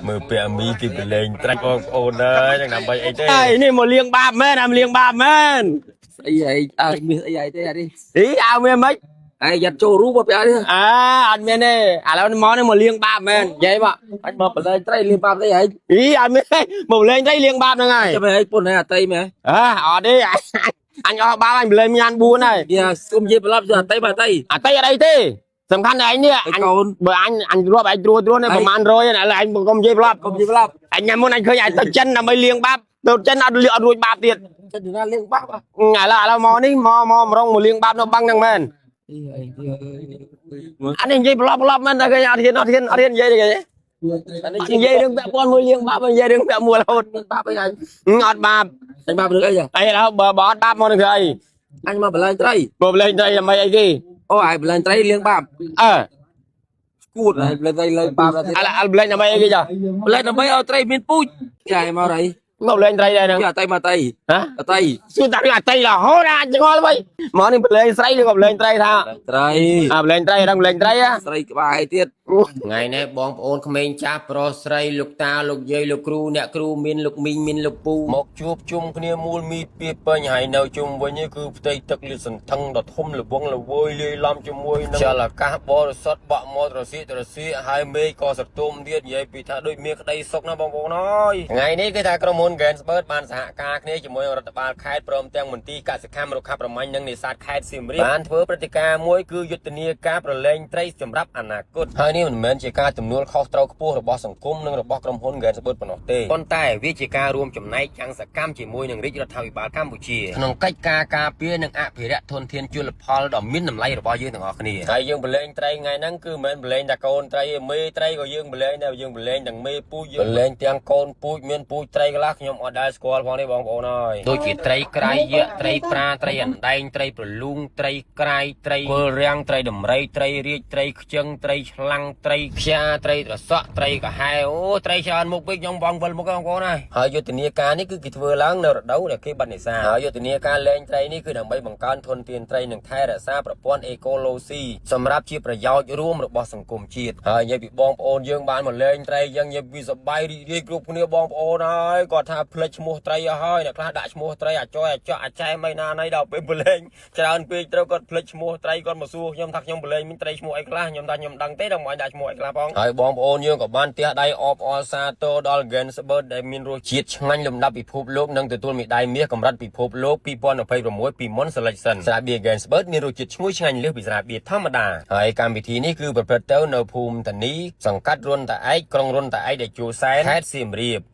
មើលពាក់មីគេប្រឡែងត្រាច់បងប្អូនអើយនឹងដើម្បីអីទេ អីនេះមកលៀងបាបមែនអាមលៀងបាបមែន ស្អីហីអើមានស្អីហីទេអានេះ អីអើមានមិន ឯងយ៉ាត់ចូលរូបពីអានេះ អើអត់មានទេឥឡូវមកនេះមកលៀងបាបមែននិយាយមក អញមកបលែងត្រីលៀងបាបស្អីហី អីអត់មានទេមកលេងត្រីលៀងបាបហ្នឹងហើយ ចាំហីពុនហីអាត្រីមែន អើអត់ទេអញអស់បាបអញប្រឡែងញ៉ាន4ហើយ វាសុំនិយាយប្រឡប់អាត្រីមកអាត្រី អាត្រីអត់អីទេសំខាន់តែឯងនេះអញ ឯកូន បើអញអញរាប់ឯងត្រួតត្រួតនេះប្រហែល100ឥឡូវឯងកុំនិយាយប្រឡប់ កុំនិយាយប្រឡប់ អញញ៉ាំមុនអញឃើញឯងទៅចិនដើម្បីលៀងបាបទៅចិនអត់លៀងអត់រួចបាបទៀត ចិត្តណាលៀងបាប ឥឡូវឥឡូវមកនេះមកមកម្រងមកលៀងបាបនៅបឹងហ្នឹងមែន អីអី អានេះនិយាយប្រឡប់ប្រឡប់មែនតែគេអត់ហ៊ានអត់ហ៊ានអត់ហ៊ាននិយាយទេគេ អានេះ និយាយរឿងពាក់ព័ន្ធមួយលៀងបាបនិយាយរឿងពាក់មួយរហូត មានបាបអីអញ អត់បាប អញបាបរឿងអី អីឥឡូវបើបើអត់បាបមកនឹងគឺអី អញមកបលែងត្រី បើលេងត្រីដើម្បីអីគេ អូឯងបលែងត្រីលៀងបាប អើ គួតឯងបលែងត្រីលៀងបាប ឥឡូវឥឡូវលេងដើម្បីអីគេចា បលែងដើម្បីឲ្យត្រីមានពូជចាឯងមកអី មកលេងត្រីដែរហ្នឹង អាត្រីមកត្រី ហ៎ អាត្រី សួរតារឿងអាត្រីរហូតអាចងល់វិញមកនេះលេងស្រីឬក៏លេងត្រីថា ត្រី អាលេងត្រីដឹងលេងត្រីហ៎ ស្រីក្បាលឯទៀត ថ្ងៃនេះបងប្អូនក្មេងចាស់ប្រុសស្រីលោកតាលោកយាយលោកគ្រូអ្នកគ្រូមានលោកមីងមានលោកពូ មកជួបជុំគ្នាមូលមីពីពេញហើយនៅជុំវិញនេះគឺផ្ទៃទឹកលាតសន្ធឹងដ៏ធំល្វឹងល្វើយលាយឡំជាមួយនឹងខ្យល់អាកាសបរិសុទ្ធបក់មកត្រសៀកត្រសៀកហើយមេឃក៏ស្រទុំទៀតនិយាយពីថាដូចមានក្តីសុខណាស់បងប្អូនអើយថ្ងៃនេះគឺថាក្រុមហ៊ុន Gainsbird បានសហការគ្នាជាមួយនឹងរដ្ឋបាលខេត្តព្រមទាំងមន្ទីរកសិកម្មរុក្ខាប្រមាញ់និងនេសាទខេត្តសៀមរាបបានធ្វើព្រឹត្តិការណ៍មួយគឺយុទ្ធនាការប្រឡែងត្រីសម្រាប់អនាគតហើយនេះមិនមែនជាការទំនួលខុសត្រូវខ្ពស់របស់សង្គមនិងរបស់ក្រុមហ៊ុន Gainsbird ប៉ុណ្ណោះទេប៉ុន្តែវាជាការរួមចំណែកយ៉ាងសកម្មជាមួយនឹងរាជរដ្ឋាភិបាលកម្ពុជាក្នុងកិច្ចការការពារនិងអភិរក្សធនធានជលផលដ៏មានតម្លៃរបស់យើងទាំងអស់គ្នាហើយយើងប្រឡែងត្រីថ្ងៃហ្នឹងគឺមិនមែនប្រឡែងតែកូនត្រីទេមេត្រីក៏យើងប្រឡែងដែរយើងប្រឡែងទាំងមេពូជយើងប្រឡែងទាំងកូនពូជមានពូជត្រីខ្លះខ្ញុំអត់ដែលស្គាល់ផងទេបងប្អូនអើយដូចជាត្រីក្រៃយក្សត្រីប្រាត្រីអណ្ដែងត្រីប្រលូងត្រីក្រៃត្រីគល់រាំងត្រីដំរីត្រីរាជត្រីខ្ជឹងត្រីឆ្លាំងត្រីខ្យាត្រីត្រសក់ត្រីកាហែអូត្រីច្រើនមុខពេកខ្ញុំបងវិលមុខបងប្អូនហើយហើយយុទ្ធនាការនេះគឺគេធ្វើឡើងនៅរដូវដែលគេបិទនេសាទហើយយុទ្ធនាការលែងត្រីនេះគឺដើម្បីបង្កើនធនធានត្រីនិងថែរក្សាប្រព័ន្ធអេកូឡូស៊ីសម្រាប់ជាប្រយោជន៍រួមរបស់សង្គមជាតិហើយនិយាយពីបងប្អូនយើងបានមកលែងត្រីយើងនិយាយពីសប្បាយរីករាយគ្រប់គ្នាបងប្អូនហើយគាត់ថាផ្លេចឈ្មោះត្រីអស់ហើយអ្នកខ្លះដាក់ឈ្មោះត្រីអាចយអាចក់អាចែមអីណាណីដល់ពេលប្រឡែងច្រើនពេកត្រូវគាត់ផ្លេចឈ្មោះត្រីគាត់មកសួរខ្ញុំថាខ្ញុំប្រឡែងមានត្រីឈ្មោះអីខ្លះខ្ញុំថាខ្ញុំដឹងទេដល់មកដាក់ឈ្មោះអីខ្លះផងហើយបងប្អូនយើងក៏បានទះដៃអបអរសាទរដល់ Gainsbird ដែលមានរសជាតិឆ្ងាញ់លំដាប់ពិភពលោកនិងទទួលមេដាយមាសកម្រិតពិភពលោក2026ពីមុន Selection ស្រាបៀរ Gainsbird មានរសជាតិឈ្ងុយឆ្ងាញ់លើសពីស្រាបៀរធម្មតាហើយកម្មវិធីនេះគឺប្រព្រឹត្តទៅនៅភូមិតានីសង្កាត់រុនតាឯកក្រុងរុនតាឯកដែលជួសែនខេត្តសៀមរាប។